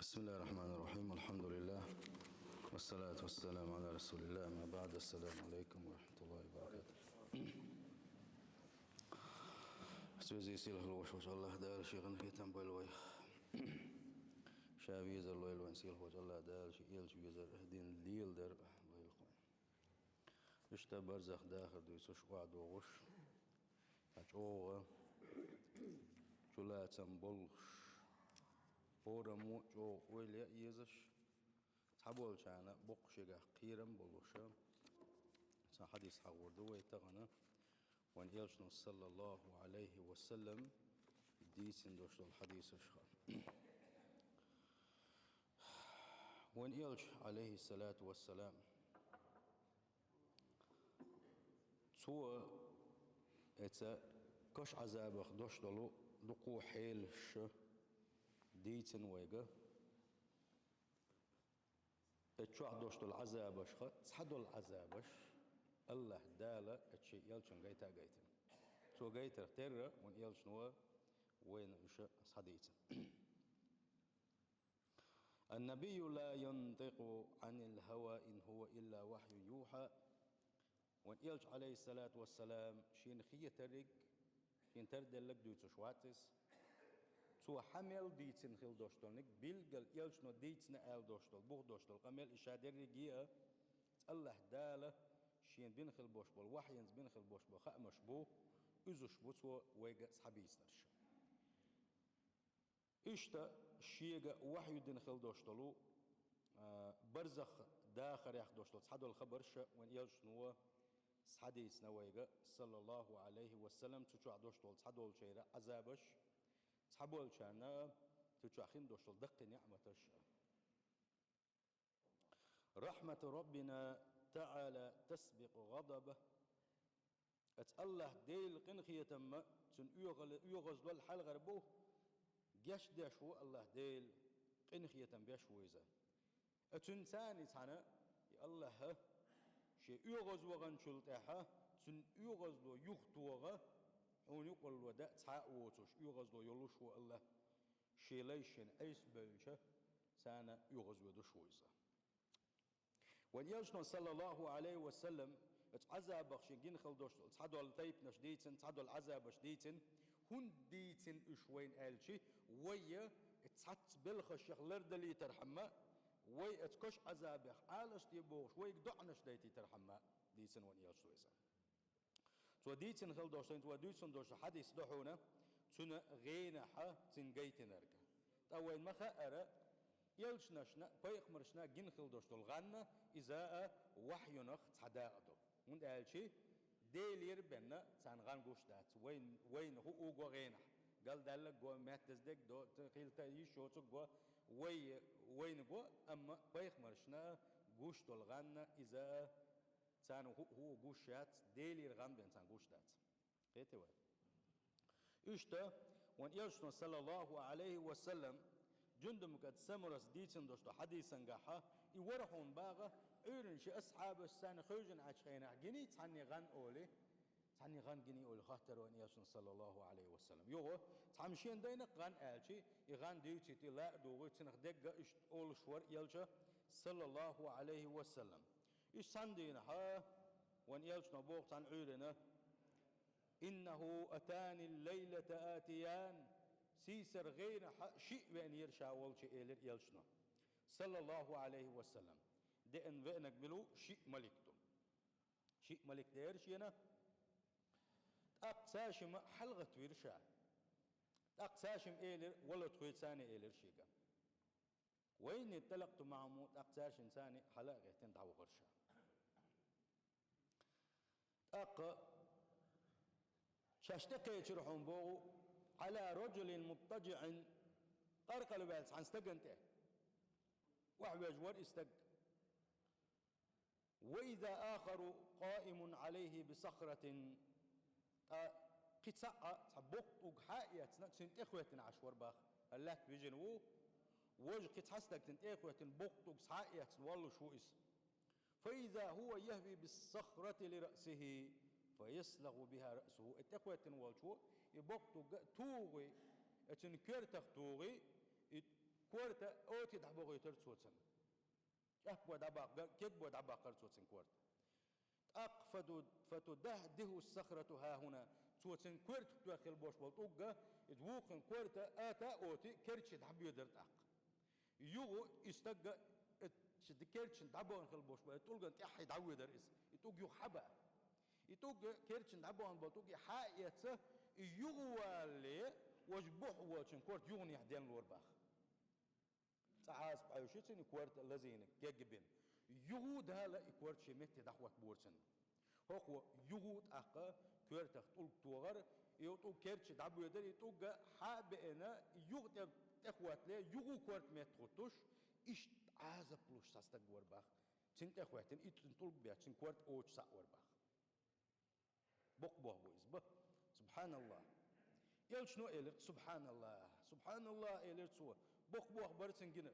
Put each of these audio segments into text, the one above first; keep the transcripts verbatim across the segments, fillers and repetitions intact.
بسم الله الرحمن الرحيم. الحمد لله. والصلاة والسلام على رسول الله. أما بعد. السلام عليكم ورحمة الله وبركاته. Веза-сийлахь волчу Аллахь Дала шен къинхетам бойла вайх. Ша везар лойла вайн сийлахь волчу Аллахь Дала, шен элча везар, дин леладар лойла вайн. Иштта барзах дахар дуьйцуш охьадогӀуш, ткъа чӀогӀа чулацам болуш, хӀораммо чӀогӀа ойла ян езаш, цхьаболчарна боккха шегахь кхерам болуша, цхьа хьадис хьахор ду вай тахана, вайн элчано, саллаллаху Ӏалайхи ва саллам, дийцина долуш долу хьадисашха. Вайн элча, Ӏалайхиссалату вассалам, цо эца каш Ӏазабах дош долу дукха хьелаш дийцина вайга. Эцу чохь дош долу Ӏазабашха цхьа долу Ӏазабаш Аллахь Дала эцу шен элчан гайта а гайтина. Цо гайтарх терра вайн элчано вайна уьш схьадийцина. النبي لا ينطق عن الهوى إن هو إلا وحي يوحى. Вайн элча, Ӏалайхиссалату вассалам, шена хетариг, шена тарделларг дуьйцуш вац иза. Цо хьан мел дийцина хила дош долниг, билггал элчано дийцина аьлла дош долу, бух дош долу къамел и ша дерриге а, Аллахь Дала шена бина хила бош болу, вахьйинца бина хила бош болу хаамаш бу, уьзуш бу цо вайга схьабийцинарш. Иштта шега вахьйу дина хила дош долу, а, барзах дахарех дош долу цхьадолу хабарш вайн элчано схьадийцина вайга, саллаллаху Ӏалайхи ва саллам, цу чохь дош долу цхьадолчеран Ӏазабаш, цхьаболчарна цу чохь хин дош долу даккхий неӀматаш. رحمة ربنا تعالى تسبق غضبه. Эца Аллахь Делан къинхетамма цуьнан оьгӀала-, оьгӀаздол хьалхара бу, гечдеш ву Аллахь Дела, къинхетам беш ву иза. Эцуьнан царна цхьаьна и Аллахьа шен оьгӀаз ваханчул тӀаьхьа, цуьнан оьгӀазло юхатоха, хьуна юкъалло дан цхьа а воцуш, оьгӀазло йолуш ву Аллахь. Шен лайш шена Ӏеса бевлча, царна оьгӀаз ведуш ву иза. Вайн элчано, саллаллаху Ӏалайхи ва саллам, оцу Ӏазабах шен гина хила дош долу цхьадолу тайпанаш дийцина, цхьадолу Ӏазабаш дийцина, хӀунда дийцина уьш вайна аьлчи, вай цхьацца белхашех лардалийтархьама, вай оцу каш Ӏазабех Ӏалашде бохуш, вайга доӀанаш дайтийтархьама дийцина вайн элчано иза. Цо дийцина хила дош, цо дуьйцина дош хьадис ду хьуна, цуьнан гӀенахьа цуьнан гайтинарг. Ткъа вайна ма хаъара, элчанашна, пайхамаршна гина хила дош долу гӀан, иза а вахьйунах цхьа дакъа ду. ХӀунда аьлчи, Делера бенна царна гӀан гуш дац. Вайн, вайна хӀуъу го гӀенахь. Галдаьлларг го, меттаздерг до, т-, хилта йиш йоцург го, вай, вайна го, амма пайхамаршна гуш долу гӀан, иза а царна хӀуъу, хӀуъу гуш яц, Делера гӀан бен царна гуш дац. Кхетий вай? Иштта, вайн элчано, саллаллаху Ӏалайхи ва саллам, Джундуб ибн Самурас дийцина дош долу хьадисангахьа, и вара хьуна баха, Ӏуьйранна шен асхьабаш царна хевшина Ӏачу хенахь гиний цхьанне гӀан олий, цхьанне гӀан гиний олий хоттар вайн элчано, саллаллаху Ӏалайхи ва саллам. Юха, цхьамма шена дайнакъ гӀан аьлчи, и гӀан дийцийти лаа дугӀуй, цунах дегга иштта олуш вара элча, саллаллаху Ӏалайхи ва саллам. Иштта цхьана дийнахьа, вайн элчано боху цхьана Ӏуьйранна, «إنه أتاني الليلة آتيان». Сийсара гӀенахьа шиъ веанера ша волчу, элира элчано, саллаллаху Ӏалайхи ва саллам. Деана веанарг мила ву, шиъ малик ду. Шиъ малик деара шена. ТӀаккха цаьршимма хьалагӀаттавира ша. ТӀаккха цаьршимма элира, вала тхуьйцани, элира шега. «وإني انطلقت معهم», тӀаккха цаьршинца царна хьала а гӀеттина дӀавахара ша. ТӀаккха шаьш тӀекхечира хьуна боху, «على رجل مضطجع», къаркъала ваьлла цхьана стагана тӀе. Охьавежа вара и стаг. «وإذا آخر قائم عليه بصخرة». Ткъа кхин цхьа а, цхьа боккха тӀулг схьа а эцна, цуьнан тӀе а хӀоьттина Ӏаш вара баха. ХӀара лаьтта вижина ву, важа кхин цхьа стаг цуьнан тӀе а хӀоьттина, боккха тӀулг схьа а эцна, воллуш ву иза. «فإذا هو يهوي بالصخرة لرأسه فيصلغ بها رأسه». И тӀе а хӀоьттина волчо, и боккха тӀулг а тухий, и цуьнан коьртах тухий, и Корта оти дӀабохуьйтура цо цунна. ЧӀаппо дӀабаккха-, кегбо дӀабаккхара цо цунна корта. ТӀаккха фату-, фатудахьдихьу ссахрату хьахьуна. Цо цунна коьртах тоьхна хила болуш болу тӀулг, иза вукхун корта ата а оти, керчи дӀабоьдура тӀаккха. Юха и стаг, э, ши ди-, керчина дӀабахана хила болуш болу, э, тӀулгана тӀаьххье дӀавоьдура иза. И тӀулг юха хьабаьхьа. И тӀулг, керчина дӀабахана болу тӀулг, и хьа а эцна, и юха валале, важа бухь волчун корта юханехьа денлора баха. Цкъа хьаста хьаьвшира цунна и корта лазийна, кегбина. Юха Дала и корта шен метте дӀахӀоттабора цунна. ХӀокхо юха тӀаккха коьртах тӀулг тохара, и тӀулг керчи дӀабоьдура, и тӀулг хьа а беана, юха тӀе-, тӀехӀоттале, юха корта метта хӀуттуш, иштта Ӏазап луш цхьа стаг вара баха. Цунна тӀехӀоьттина, и цунна тӀулг беача, цунна корта оцу схьа вара баха. Боккха болх бу иза, ба. СубхьаналлахӀ. Элчано элира: «СубхьаналлахӀ, субхьаналлахӀ», — элира цо. Боккха болх бара цунна гина.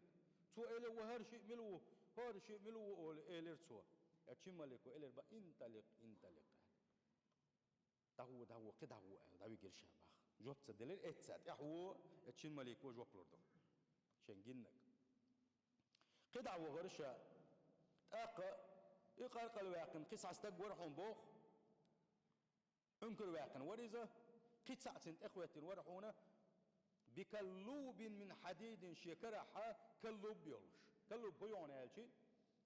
Цо элира: «Ва хӀара шиъ мила ву, хӀара шиъ мила ву?» — олу, элира цо. Ткъа цу малико элира: «Ба, инталикъ, инталикъ». ДӀагӀо, дӀагӀо, кхин дӀагӀо аьлла, дӀавигира ша баха. Жоп ца делира, эцца тӀехь ву, ткъа цу малико жоп лур ду. Шен гиннаг. Кхин дӀа вахара ша. ТӀаккха и къаркъала ваьккхина кхин цхьа стаг вара хьуна боху. Ӏункар ваьккхина вара иза. Кхин цхьаъ цунна тӀехӀоьттина вара хьуна. Бикаллубин мин хьадидин, шен карахь каллуб йолуш. Каллуб хӀун ю аьлча,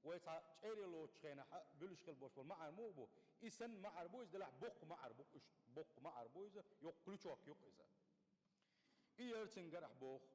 вай цхьа чӀерий лоцучу хенахь буьллуш хила болуш болу маӀар муха бу? И санна маӀар бу иза, делахь боккха маӀар бу, уьш боккха маӀар бу иза, йоккха крючок ю-кх иза. И яра цуьнан карахь боху: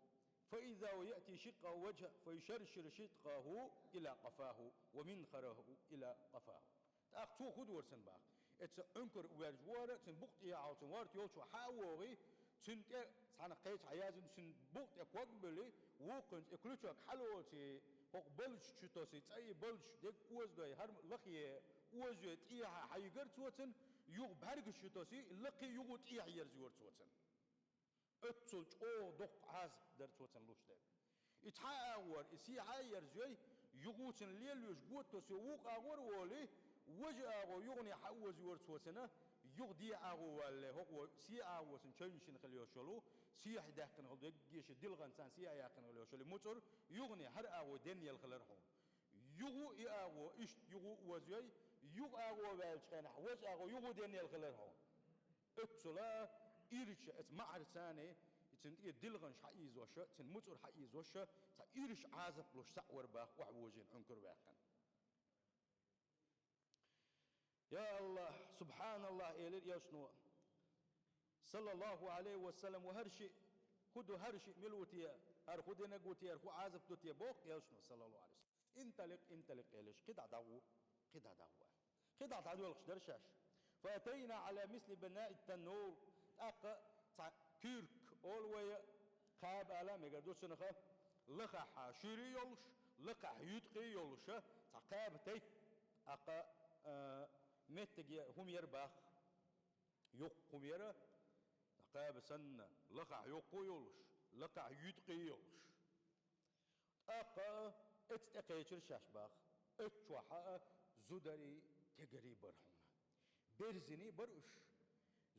«Фа иза хӀува яъти шикъкъа важхӀи, фа юшарширу шидкъахӀу ила къафахӀу, ва минхарахӀу ила къафахӀу». ТӀаккха цо хӀун дора цунна баха? Эцца Ӏункар ваьржа вара, цуьнан букъ тӀехьа цуьнан ворта йолчу хьа а вогӀий, цуьнан тӀе цхьана кхечу хьан яздина, цуьнан букъ тӀе ког а буьллий, вукхуьнца и крючок хьалоций, хӀокху балдаш чу тосий, цӀа и балдаш дерг озадой, хӀара лахе озайой тӀехьа хьайигара цо цунна, юха бӀаьргаш чу тосий, лакхий юха тӀехьа ерзайора цо цунна. Оццул чӀогӀа доккха Ӏазап дара цо цунна луш дерг. И цхьа агӀор, и сехьа а ерзайой, юха цунна лелош гуттар а со вукху агӀор а волий, важа агӀо юхане хьаозайора цо цунна, юха дехьа агӀо валале, хӀокхо сехьа агӀо цунна чевнашина хила йолуш йолу, сехьа даьккхина хила деггеша дилгӀанца сехьа яьккхина хила йолуш йолу муцӀар юхане хӀара агӀо денъелла хилар хьуна. Юха и агӀо, иштта юха озайой, юха агӀо ваьллачу хенахь, важа агӀо юха денъелла хилар хьуна. Оццула ирча, эцца маӀарца, и цуьнан тӀера дилгӀанаш хьаийзош, цуьнан муцӀар хьаийзош, цхьа ирча Ӏазап луш схьа вара баха охьавожийна Ӏункар ваьккхина. «Я АллахӀ, субхьаналлахӀ», — элира элчано, саллаллахӀу ӀалайхӀи ва саллам, «ва хӀара шиъ, хӀун ду хӀара шиъ, мила ву те, хӀара хӀун динарг ву те, хӀара хӀун Ӏазап ду те?» — боху элчано, саллаллахӀу ӀалайхӀи ва саллам. «Инталикъ, инталикъ», — элира, кхин дӀа дӀагӀо, кхин дӀа дӀагӀо аьлла. Кхин дӀа дӀадоьлхуш дара шаьш. «Фа атайна Ӏала мисли бинай ат-таннур». ТӀаккха цхьа куьрк олу вай, кхаба ала мегар ду цунах, лахахь шуьйра йолуш, лакхахь юьткъе йолуш, цхьа кхаба тайпа, тӀаккха, а, меттиге хӀума яра баха. Йоккха хӀума яра, цхьа кхаба санна, лахахь йоккха йолуш, лакхахь юьткъе йолуш. ТӀаккха эцца тӀекхечира шаьш баха. Эццу чохь а зударий, тегарий бара хьуна. Берзиний бара уьш.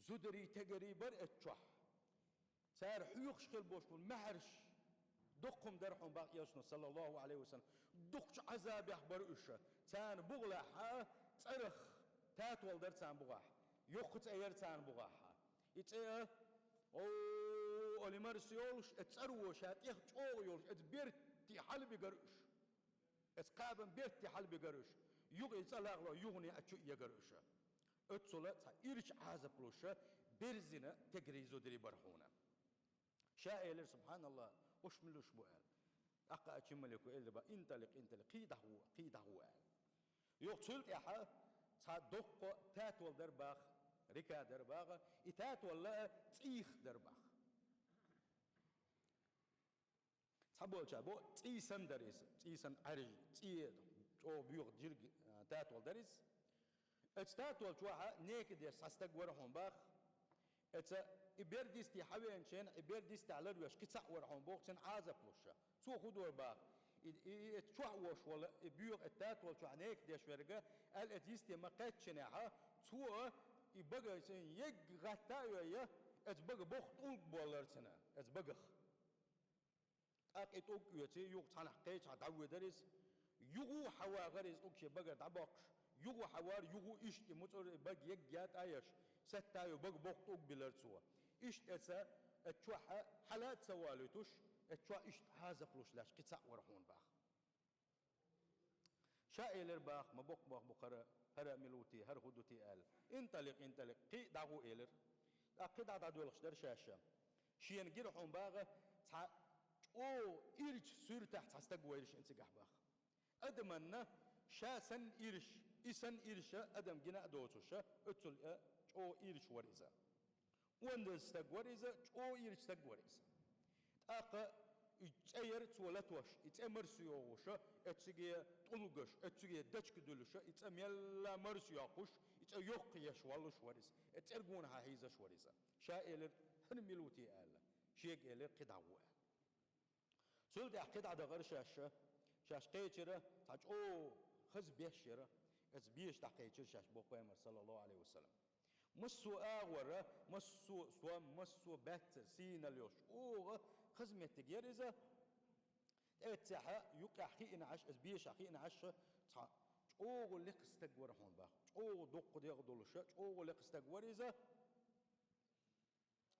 Зударий, тегарий бара эццу чохь. Цара хьоьхуш хила болуш болу маьхьарш доккха хӀума дара хьуна баха элчано, саллаллахӀу ӀалайхӀи ва саллам. Дукхачу Ӏазабехь бара уьш. Царна бухалехь а цӀарах татол дара царна бухахь. Йоккха цӀе яра царна бухахь. И цӀе а, о, оли марс йолуш, и цӀаро ша тӀех чӀогӀа йолуш, эцца берте хьалабигара уьш. Эцца кхабан берте хьалабигара уьш. Юха и цӀа лахло, юхане а чу а егара уьш. Оццула цхьа ирча Ӏазап луш, берзина тегарий, зударий бара хьуна. Ша элира: «СубхьаналлахӀ, уьш мила уьш бу?» — аьлла. ТӀаккха а чу малико элира баха: «Инталикъ, инталикъ, кхин дӀагӀо, кхин дӀагӀо», — аьлла. Юха цул тӀаьхьа цхьа доккха татол дара баха, река дара баха, и татол а цӀийх дара баха. Цхьаболчара бо, цӀий санна дара иза, цӀий санна Ӏаьржа, цӀий чӀогӀа боьха жирг, а, татол дара иза. Эцца татол чохь а нека деш цхьа стаг вара хьуна баха. Эцца и бер дисте хьавеанчен, и бер дистехь ларвеш кхин цхьаъ вара хьуна боху, цунна Ӏазап луш. Цо хӀун дора баха? И, и, и эцца чохь а вош волу, и боьха эцца татол чохь нека деш верг, аьлла эцца йисте ма кхаьччинехь, цо и бага цуьнан егга гӀатта а йой, эцца бага боккха тӀулг боллара цуьнан, эцца багах. ТӀаккха и тӀулг оьций, юха цхьанхьа кхечахьа дӀавоьдар из. Юха хьавагӀар из тӀулг шен багара дӀабоккхуш. Юха хьавар, юха иштта и муцӀар, и бага егга тӀаеш, сатта ю бага боккха тӀулг билар цо. Иштта эца, эца чохь хьала а ца валуьйтуш, эца чохь иштта Ӏазап луш лаьш кхин цхьаъ вара хьуна баха. Ша элира баха, ма боккха бах бу хӀара, хӀара мила ву те, хӀара хӀу ду те аьлла. «انطلق، انطلق, кхин а дӀагӀо», элира. ТӀаккха кхин дӀа дӀадоьлхуш дара ша-ша. Шена гира хьуна баха цхьа чӀогӀа ирча суьртахь цхьа стаг вайра шена цигахь баха. Адаманна ша санна ирча, и санна ирча адам гина а доцуша, оццул а чӀогӀа ирча вара иза. Онда стаг вара иза, чӀогӀа ирча стаг вара иза. ТӀаккха и цӀе яра цо латош, и цӀе марса йогӀуша, эцциге тӀулгаш, эцциге дечка дуьллуша, и цӀе мелла марса йоккхуш, и цӀе йоккха еш воллуш вара иза. Э, цӀергонахьа хьийзаш вара иза. Ша элира: «ХӀара мила ву те?» аьлла. Шега элира: «Кхин дӀагӀо», аьлла. Цул тӀаьхьа кхин дӀадахара шаьш, шаьш кхечира, цхьа чӀогӀа хаза беш яра, эца беша дӀакхечира шаьш боху пайхамар, саллаллаху Ӏалайхи ва саллам. Массо а агӀора, массо а сом, массо а баьццара, сийнал йолуш, чӀогӀа хаза меттиг яра иза. ТӀе эццехьа юкъехь хиъна Ӏаш, эца беша хиъна Ӏаш, цхьа чӀогӀа лекха стаг вара хьуна баха. ЧӀогӀа дуккха дегӀ долуша, чӀогӀа лекха стаг вара иза.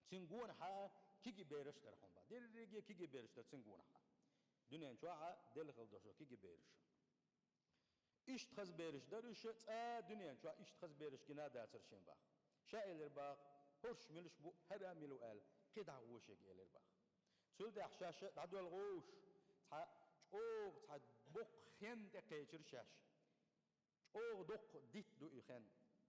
Цуьнгонахьа кегий бераш дара хьуна баха. Дерриге кегий бераш дара цуьнгонахьа. Дуьнен чохьа делла хила долуш кегий бераш. Иштта хаза бераш дара уьш, цкъа дуьнен чохь иштта хаза бераш гина а дацара шена баха. Ша элира баха: «ХӀорш милаш бу, хӀара мила ву?» аьлла, кхин дӀагӀо шега элира баха. Цул тӀаьхьа шаьш дӀадоьлхуш, цхьа чӀогӀа, цхьа боккха хен тӀе кхечира шаьш. ЧӀогӀа доккха дитт ду и хен.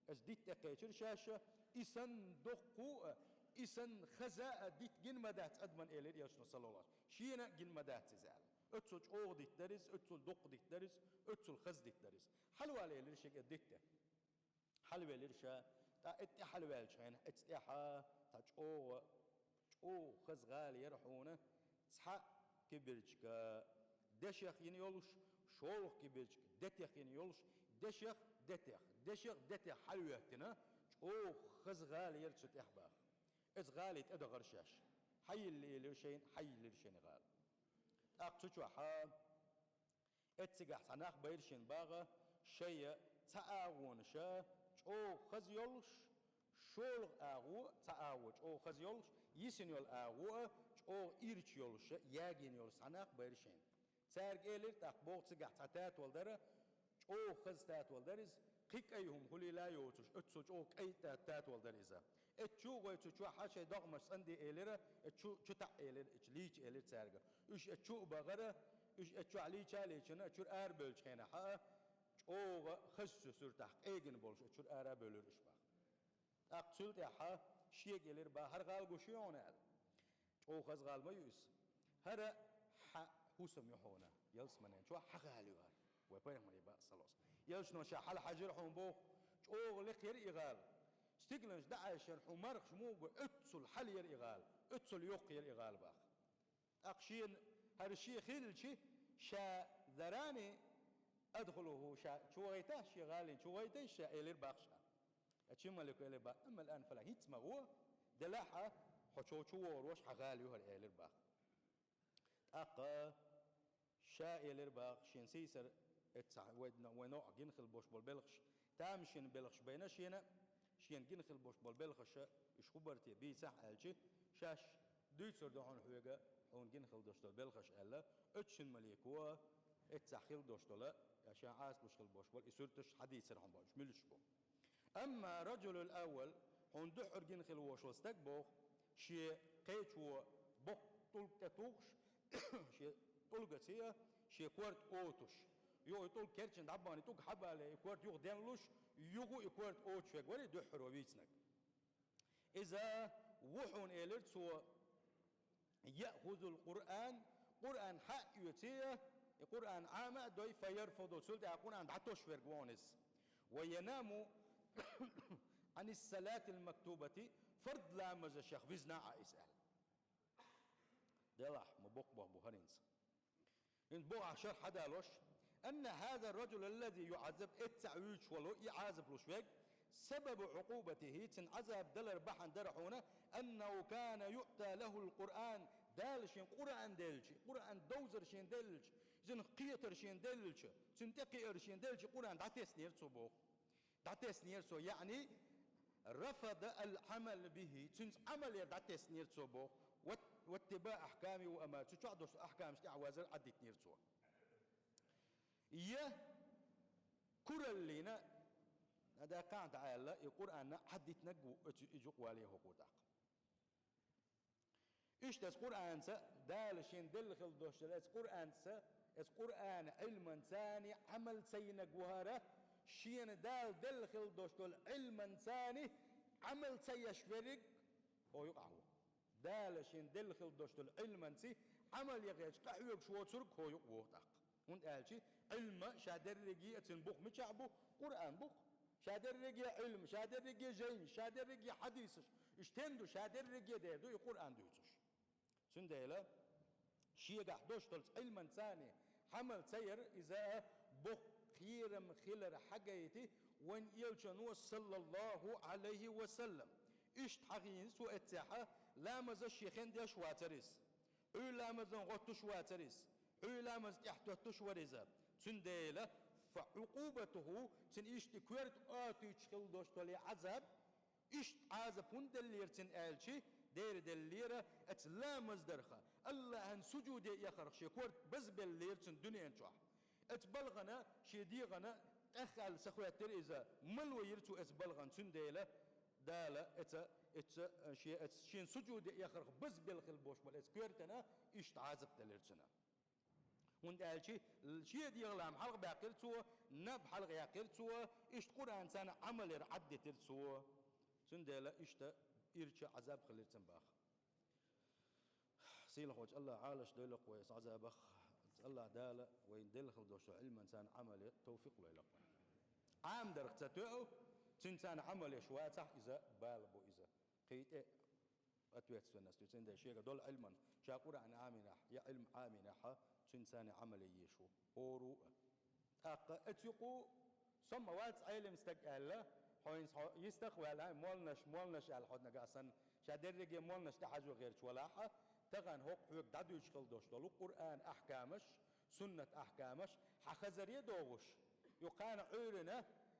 Эца дитт тӀе кхечира шаьш, и санна доккха а, и санна хаза а дитт гина ма дац адаман, элира элчано, саллаллаху Ӏалайхи ва саллам. Шена а гина ма дац иза аьлла. Оццул чӀогӀа дитт дара иза, оццул доккха дитт дара иза, оццул хаза дитт дара иза. Хьалавала элира шега эца дитт тӀе. Хьалавелира ша, тӀа-, эца тӀе хьалаваьллачу хенахь, эца тӀехьа цхьа чӀогӀа, чӀогӀа хаза гӀала яра хьуна, цхьаъ кибирчка дешех йина йолуш, шолгӀа кибирчка детех йина йолуш, дешех, детех, дешех, детех хьалавоьттина, чӀогӀа хаза гӀала яра цу тӀехь баха. Эца гӀали тӀе дахара шаьш. Хьайилла элира шайна, хьайиллира шайна гӀала. ТӀаккха цу чохьа Эццигахь цхьа нах байра шена баха, шайя цхьа агӀонаша чӀогӀа хаза йолуш, шолгӀа агӀо, цхьа агӀо чӀогӀа хаза йолуш, йисина йолу агӀо а чӀогӀа ирча йолуша, ягийна йолуш цхьа нах байра шена. Цаьрга элира тӀаккха, боху, цигахь цхьа татол дара, чӀогӀа хаза татол дара иза, кхин кӀай хӀума хуьлийла йоцуш, оццул чӀогӀа кӀай та-, татол дара иза. Эццу чу а гӀой цу чохь шайн догӀмаш цӀанде элира, эццу чу, чу таӀа элира, эццу лийча элира цаьрга. Уьш эццу чу а бахара, уьш эццу чохь лийча а лийчина, чуьра арабевллачу хенахь а, чӀогӀа хазачу суьртахь къегина болуш, эццу чуьра ара а бевлира уьш баха. ТӀаккха цул тӀаьхьа шега элира баха: «ХӀара гӀала гуш ю хьуна?» аьлла. «ЧӀогӀа хаза гӀала ма ю иза. ХӀара хьан хӀусам ю хьуна, ялсаманен чохь хьан гӀала ю хӀара». Вай пайхамаре баха, саллаллаху Ӏалайхи ва саллам. Элчано ша хьалахьаьжира хьуна боху, чӀогӀа лекха яра и гӀала. Стигланаш дӀаӀаьшшара хьуна мархаш муха го, оццул хьала яра и гӀала, оццул йоккха яра и гӀала баха. ТӀаккха шена: «ХӀара шен хилча, ша дарани адхулуху, ша чу вахийтахьа, шен гӀалин чу вахийтахьа ша», элира баха ша. Эцу малико элира баха: «Амма алан фала, хӀинца ма гӀо, делахь а хьо чу, чу вогӀур вац, хьан гӀала ю хӀара», элира баха. ТӀаккха ша элира баха, шен сийсара эццахь вай, вай новкъа гина хила болуш болу белхаш, тамашийна белхаш байна шена, шена гина хила болуш болу белхаша, уьш хӀун бара те, бийцахь аьлча, шаьш дуьйцур ду хьуна хьоьга, хьуна гина хила долуш долу белхаш аьлла, оцу шина малико эццахь хила долуш долу, я шен Ӏазап луш хила болуш болу и суьрташ хьадийцира хьуна боху, уьш муьлш бу. Амма раджулул аввал, хьуна дуьххьара гина хила волуш волу стаг боху, шен кхечо боккха тӀулг тӀе тухуш, шен тӀулгаца а шен корта оцуш. Юха и тӀулг керчина дӀабахана, и тӀулг хьабале, и корта юха денлуш, юха и корта оцуш верг вара и дуьххьара вийцинарг. Иза ву хьуна, элира цо, яъхузул Къуръан, Къуръан хьаъ оьций, и Къуръан Ӏама а дой, фа ярфуду, цул тӀаьхьа Къуръан дӀатосуш верг ву хьуна иза. Ва янаму Ӏанис салатил мактубати, фард ламазашах визна а иза аьлла. Делахь, ма боккха боху бу хӀаринца. ХӀинца боху ахь шарх хьадалош: «Анна хӀаза раджул аллази юӀаззаб», эццахь вуьйцуш волу и Ӏазап луш верг, «сабабу Ӏукъубатихи», цуьнан Ӏазап далар бахьана дара хьуна, «аннаху кана юъта лахул Къуръан», Дала шен Къуръан делча, Къуръан довзар шен делча, цунах кхетар шен делча, цунна тӀекхиар шен делча, Къуръан дӀатеснера цо боху. ДӀатеснера цо, яъни, рафада ал-Ӏамал бихи, цуьнца Ӏамал яр дӀатеснера цо боху. Ват-, ваттиба ахьками ва амар, цу чохь долчу ахькамаш тӀехь вазар Ӏадитнера цо. Я кураллина, даккхахьа дӀа аьлла, и Къуръанна Ӏадитнарг ву оцу и юкъа вале хӀокхо тӀаккха. Иштта оцу Къуръанца Дала шен делла хила долуш дара, оцу Къуръанца, оцу Къуръан Ӏилманцани Ӏамал ца йинарг ву хӀара, шена Дала делла хила долуш долу Ӏилманцани Ӏамал ца еш верриг хӀо юкъахь ву. Дала шен делла хила долуш долу Ӏилманций Ӏамал яхьечу къахьоьгуш воцург хӀо юкъа воху тӀаккха. ХӀунда аьлча Ӏилма ша дерриге а цуьнан бух мичахь бу? Къуръан бу-кх. Ша дерриге а Ӏилма, ша дерриге а жайнаш, ша дерриге а хьадисаш, уьш стен ду, ша дерриге а дер ду и Къуръан дуьйцуш. Цундела шегахь долуш долчу Ӏилманцани Ӏамал ца яр, иза боккха кхерам хилар хьагайти вайн Элчано, саллаллаху Ӏалайхи ва саллам. Иштта хьахийна цо эццехьа, ламазаш шен хен деш вацара иза. Ӏуьйра ламазан гӀоттуш вацара иза. Ӏуьйра ламаз тӀехь тоттуш вара иза. Цундела, фа Ӏукъубатуху, цуьнан иштта коьрта атуьйтуш хила долуш долу Ӏазаб, иштта Ӏазап хӀунда деллера цуьнан аьлча, дера деллера, оцу ламаз дарха, Аллахьан сужуде эхарх шен корта базбеллера цуьнан дуьнен чохь. Оцу балхана шен дегӀана тӀеххьаьлла ца хӀоьттира иза, мало йира цо оцу балхана, цундела Дала оцу, оцу шен, оцу шен сужуде эхарх базбелла хила болуш болу оцу коьртана иштта Ӏазап делира цуьнан. ХӀунда аьлча шен дегӀан лам хьалха баьккхира цо, наб хьалха яьккхира цо, иштта Къуръанцани Ӏамал яр Ӏаддитира цо. Цундела иштта ирча Ӏазаб хилира цуьнан боху. Сийлахьчу Аллахьа Ӏалаш дойла-кх вай оцу Ӏазабах, Аллахь Дала вайна делла хила долуш долу Ӏилманцани Ӏамал ян товфикъ лойла-кх вайна. Ӏамдарх ца тоьу, цуьнцани Ӏамал еш вацахь, иза бала бу иза. Кхин тӀе ответственность ю цуьнан, шега долу Ӏилман, ша Къуръан Ӏамийнехь, я Ӏилма Ӏамийнехь, цуьнцани Ӏамал ян езаш ву хӀора а. ТӀаккха оцу юкъа со ма вац Ӏелим стаг аьлла, хьо хӀинца хьо йистах а ваьлла, молланаш, молланаш аьлла хьо нагахь санна, ша дерриге а молланаш тӀехьажо гӀерташ валахь, тахана хӀокху хьоьга дӀадуьйцуш хила долуш долу Къуръан ахькамаш, суннат ахькамаш хьан хазаре а догӀуш, юкъана Ӏуьйранна,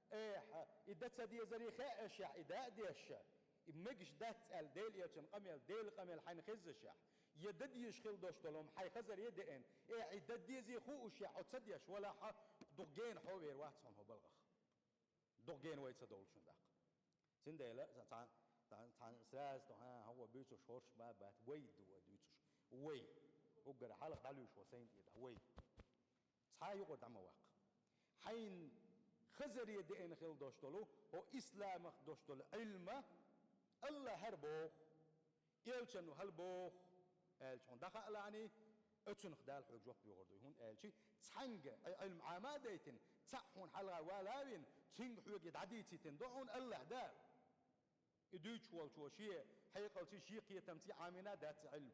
эхьа, и дан ца дезаре хаьа шехь, и дан а дезаш, и мегаш дац аьлла, Делан Элчан къамел, Делан къамел хьайна хеззашехь, я дан дезаш хила долуш долу хӀума хьайн хазаре а деана, эхь, и дан дезий хуушехь, хьо ца деш валахь, дукха гена хьо а вер вац хьуна хӀо балгӀах. Дукха гена вай ца довлуш хӀун даккха. Цундела цхьа, цхьа, цхьа сразу тхьа, хьан хӀо буьйцуш хӀорш ма бац, вай ду вай дуьйцуш. Вай. Уггара хьалха дӀалуьйш вай сайна тӀера, вай. Цхьа а юкъара дӀа ма ваккха. Хьайна хазаре деана хила долуш долу, хӀо исламах долуш долу Ӏилма, Аллахьара боху, Элчано хӀара боху, аьлча хьуна дӀахаалахьаний, оцунах Дала хьоьга жоп лохур ду, хӀунда аьлча цхьаьнга Ӏи-, Ӏилма Ӏама а дайтина, цхьаъ хьуна хьалха вала а вина, цуьнга хьоьга и дӀадийцийтина ду хьуна Аллахь Дала. И дуьйцуш волчо шен хьекъалций, шен кхетамций Ӏамийна а дац и Ӏилма.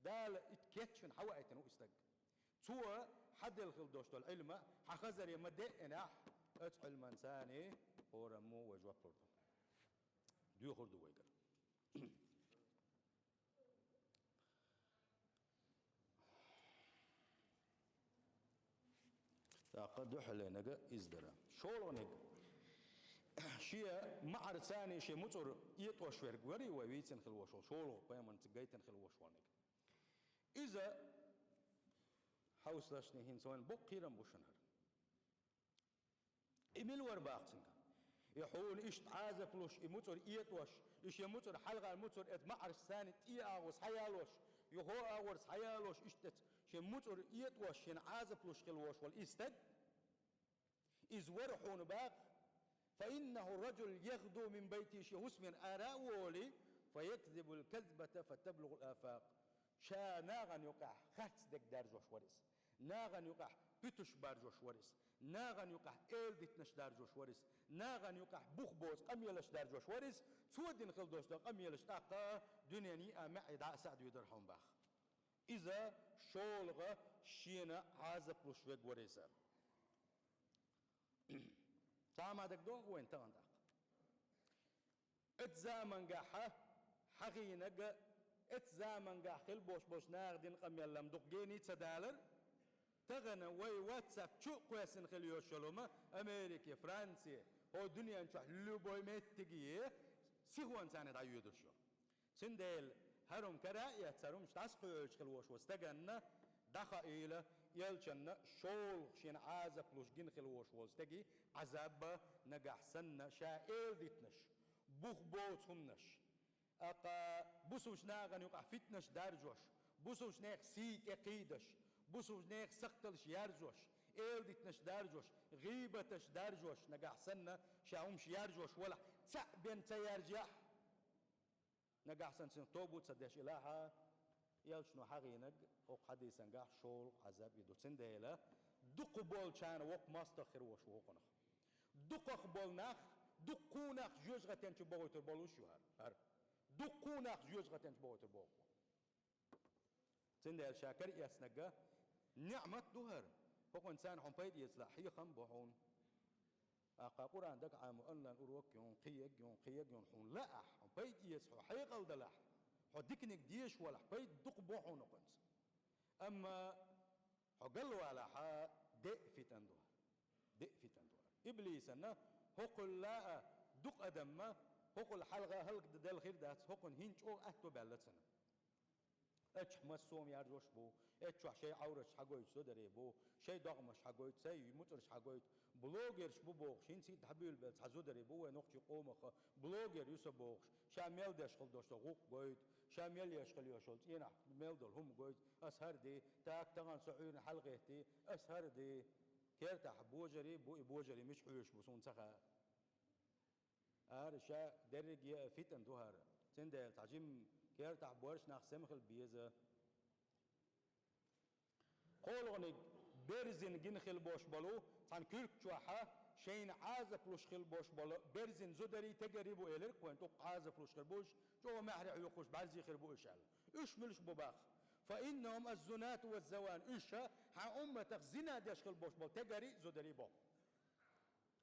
Дала и кечвина хьаваийтина ву и стаг. Цо хьан делла хила долуш долу Ӏилма хьан хазаре ма деанехь, оцу Ӏилманцани хӀораммо вай жоп лур ду. Доьхур ду вайгара. ТӀаккха дуьхьалдерг иза дара. ШолгӀаниг. Шен маӀарцани шен муцӀар этӀош верг варий вай вийцина хила волуш волу, шолгӀа пайхамарца гайтина хила волуш волниг. Иза хьовсалаш, хӀинца вайна боккха кхерам бу шуна хӀара. И мила вара боху цуьнга? И хьуна иштта Ӏазап луш, и муцӀар этӀош, и шен муцӀар хьалхара муцӀар эца маӀаршца тӀе агӀо схьаялош, юха агӀор схьаялош, иштта эца шен муцӀар этӀош, шена Ӏазап луш хила волуш волу и стаг, иза вара хьуна боху, فإنه الرجل يغدو من بيته, шен хӀусамера ара а волий, فيكذب الكذبة فتبلغ الآفاق. Ша нахана юкъахь харц дерг даржош вара иза. Нахана юкъахь пуьташ баржош вара иза. Нахана юкъахь эладитанаш даржош вара иза. Нахана юкъахь бух боцу къамелаш даржош вара иза. Цо дина хила долуш долу къамелаш тӀаккха дуьненан йиъа маьӀӀе дӀа а схьа а дуьйцур хьуна боху. Иза шолгӀа шена Ӏазап луш верг вара иза. Цхьа хӀума дагадогӀу вайна тахана тӀаккха? Оцу заманчохь хьахийнарг Эцу заманчохь хилла болуш болчу наха дина къамел-м дукха гена ца далара, тахана вай WhatsApp чу а кхоьссина хила йолуш йолу ма Америка, Франция, хӀо дуьнен чохь любой меттиге сихонца царна дӀайоьдуш йолу. Цундела хӀара хӀума кара а эцна, хӀара хӀумнаш дӀасакхоьхьуш хила волуш волу стаганна дӀахаийла, элчанна шолгӀа шена Ӏазап луш гина хила волуш волу стеган Ӏазаб а, нагахь санна ша эладитанаш, бух боцу хӀуманаш, тӀаккха бусулбачу нахана юкъахь фитнаш даржош, бусулбачу нехан сий тӀекхийдаш, бусулбачу нехан сакхталш яржош, эладитанаш даржош, гӀийбаташ даржош, нагахь санна ша хӀумнаш яржош валахь, цхьаъ бен ца яржехь, нагахь санна цуьнан тоба а ца деш илахь, элчано хьахийнарг хӀокху хьадисангахь шолгӀа Ӏазап и ду. Цундела дукхах болчарна воккха мостагӀ хир волуш ву хӀокхунах. Дукхах болу нах, дуккха а нах жоьжахатен чу бохуьйтур болуш ю хӀара. ХӀара. Дуккха а нах жоьжахатен чу бохуьйтур боху. Цундела ша кара эцнарг ниӀмат ду хӀара. ХӀокхунна царна хьуна пайда эцалахь, хьехам бу хьуна. ТӀаккха Къуръан дага Ӏамо онлайн урок юн, кхиерг юн, кхиерг юн хьуна лаахь, хьуна пайда эца, хьо хьекъал далахь, хьо диканиг дезаш валахь, пайда дукха бу хьуна хӀокхуьнца. Амма хьо галвалахь, деа фитан ду хӀара. Деа фитан ду хӀара. Иблисана хӀокхуьлла а дукха адам ма хӀокхуьлла хьалха хӀаллакдан делла хир дац, хӀокхунна хӀинца чӀогӀа аьтто баьлла цунна. Эццахь массо а хӀума яржош бу, эццахь шайн Ӏовраташ хьагойту зударий бу, шайн догӀмаш хьагойту, шайн муцӀарш хьагойту. Блогерш бу бохуш, хӀинца хӀинца дӀабуьйлабелла цхьа зударий бу вайн нохчийн къомах, блогер ю со бохуш, ша мел деш хила долуш долу гӀуллакх гойту, ша мел еш хила йолуш йолу цӀенахь мел долу хӀума гойту, ас хӀара ди, так, тахана со Ӏуьйранна хьалагӀеттий, ас хӀара ди. Кертахь божарий бу, и божарий мича хьоьжуш бу, суна ца хаьа. Ара ша дерриге а фитан ду хӀара. Цундела цхьа жимма кертахь боьрша нах сема хила беза. КхоалгӀаниг берзина гина хила бош болу, цхьана куьрк чохьа шайна Ӏазап луш хила бош болу берзина зударий, тегарий бу элира, кхойн тӀуккха Ӏазап луш хир бу уьш, чӀогӀа маьхьарий хьоькхуш, бӀаьрзе хир бу уьш аьлла. Уьш муьлш бу баха? Фа иннахум аз-зунату ваз-завани. Уьш хьан умматах зина деш хила бош болу тегарий, зударий боху.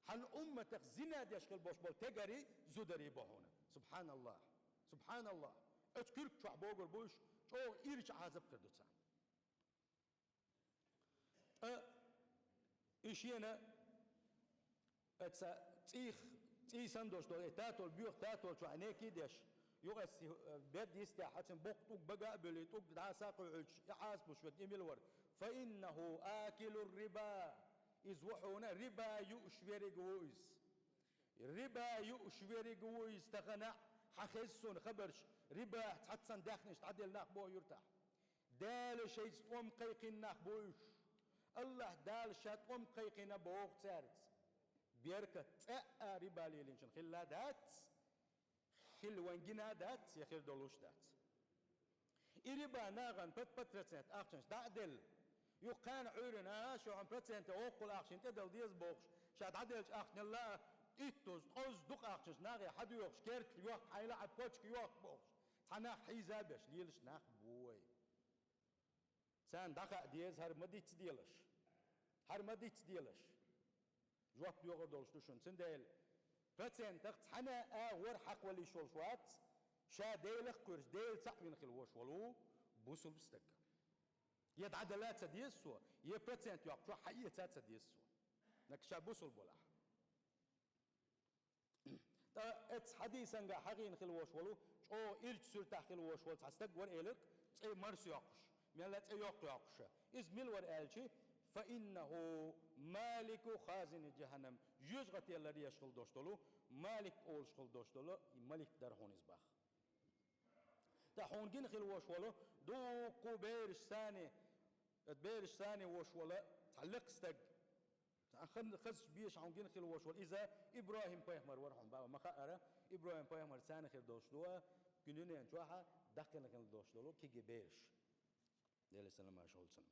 Хьан умматах зина деш хила бош болу тегарий, зударий бо хьуна. Субханаллах! Субханаллах! Оцу куьрк чохь богур бу уьш, чӀогӀа ирча Ӏазап хир ду царна. Ткъа и шена, аца цӀийх, цӀий санна долуш долу, и татол боьха татол чохь неки а деш, юкъаца, э, бед йистехь, хьацин боккха тӀуг бага а буьллий, тӀуг дӀаса а кхуьйхьуьйтуш, и Ӏазап луш верг и мила вара? Фа иннаху акилур риба. Иза ву хьуна риба юуш верг ву иза. Риба юуш верг ву иза тахана, хьан хеза суна хабарш, рибах цхьаццан даьхнаш дӀаделла нах боху юьртахь. Дала шайца тӀом кхайкхина нах бу уьш. Аллахь Дала ша тӀом кхайкхина боху цаьрца. Беркат цӀаьа риба лелийначун хилла дац, хила вайн гина дац, я хир долуш дац. И риба нахана пат-пат процент ахчанаш дӀа а делла, юха кхана Ӏуьйрина, а, шу хьан проценте оккхул ахчана тӀедала деза бохуш, ша дӀаделлачу ахчанал а, иттуза, ткъозза дукха ахчанаш нахе хьадоьхуш, керт йохка хьайла а, почка йохка бохуш, цхьа нах хьийза а беш, лелаш нах бу вай. Царна дӀахаа деза, хӀара ма дицделаш. ХӀара ма дицделаш. Жоп доьхур долуш ду шуна. Цундела процентах цхьана а вар хьакхваллийш волуш вац, ша Делах кхуьраш, Дела цхьаъ вина хила вош волу бусулба стаг. Я дӀадала ца деза цо, я процент йоккхучохь хьаэца ца деза цо. Нак ша бусулба валахь. Ткъа эцу хьадийсанга хьахийна хила вош волу, чӀогӀа ирча суьртахь хила вош волу цхьа стаг вара элира, цӀе марса йоккхуш, мелла цӀе йоккха йоккхуша. Иза мила вара аьлчи, фа иннаху малику хазини жаханнам, жоьжахателлар еш хила дош долу, малик олуш хила дош долу, и малик дара хьуна иза баха. Ткъа хьуна гина хила вош волу, дуккху бераш сани, бераш сани вош волу, цхьа лекха стаг. Хан-, хазачу беша хьуна гина хила вош волу. Иза ИбрахӀим-пайхамар вара хьуна, баба, ма хаъара, ИбрахӀим-пайхамар царна хир долуш ду, куьнан чохьа даккхина хила долуш долу киги бераш. Деле саламаш олу цунна.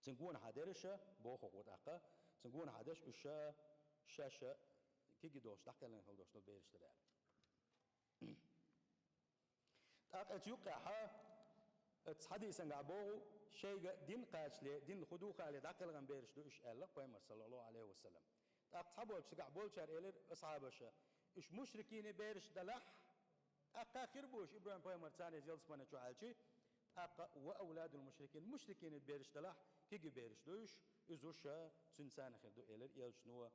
Цуьнан гонахьа дерриша, боху хӀокхо тӀаккха, цуьнан гонахьа дерш уьш ша, ша, ша, киги долуш, даккхина хила долуш долу бераш дара аьлла. ТӀаккха эцу юккъехьа, эцу хьадийсангахь боху, шайга дин кхачале, дин хӀун ду хаале дӀакхелхина бераш ду уьш аьлла, пайхамар, саллаллаху Ӏалайхи ва саллам. ТӀаккха цхьаболчу цигахь болчара элира асхьабаша, уьш мушрикийн бераш далахь, ТӀаккха хир бу уьш ИбрахӀим-пайхамарца, царна ялсмане чу хьаьлча, тӀаккха وأولاد المشركين, мушрикийн бераш делахь, кегий бераш ду уьш, иза уьш цуьнца хир ду, элира Элчано,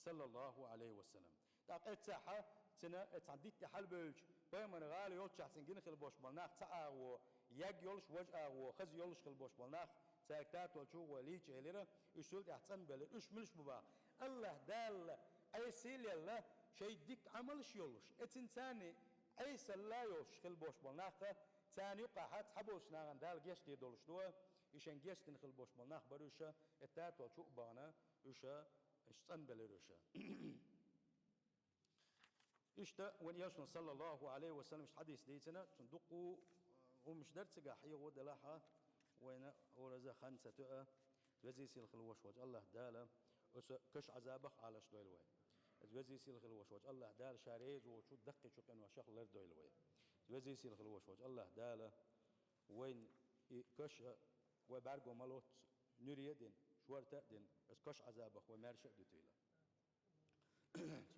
صلى الله عليه وسلم. ТӀаккха эццахь, цуьнан, эццахь дитта хьалабевлча, пайхамар гӀала йолччохь цунна гина хила болуш болу нах цхьа агӀо, ягга йолуш, важа агӀо, хаза йолуш хила болуш болу нах, цаьрга татолчу гӀой лийча элира, уьш цул тӀаьхьа цӀанбелира. Уьш муьлш бу боху? АллахӀ Дала Ӏеса лелла, шайн дика Ӏамалш йолуш, эццахь царна Ӏесалла йолуш хила болуш болу нах, царна юккъехь цхьаболчу нахана Дала гечдийр долуш ду, и шайн гечдина хила болуш болу нах бара уьш, и татолчу а бахана, уьш, уьш цӀанбелира уьш. Иштта вайн Элчано, صلى الله عليه وسلم, иштта хьадис дийцина, цунна дуккха хӀуманаш дара цигахь, хьехо делахь, вайна ураза хан ца тоьа, Веза-Сийлахь хила волуш волчу АллахӀ Дала оцу каш Ӏазабах Ӏалашдойла вай. Иза Веза-Сийлахь хила волуш волчу АллахӀ Дала Ша реза воцу даккхийчу къиношах лардойла вай. Иза Веза-Сийлахь хила волуш волчу АллахӀ Дала вайна и каш а, вай бӀаьрго ма лоццу, нуьре а дина, шорта а дина, оцу каш Ӏазабах вай маьрша а дуьтийла.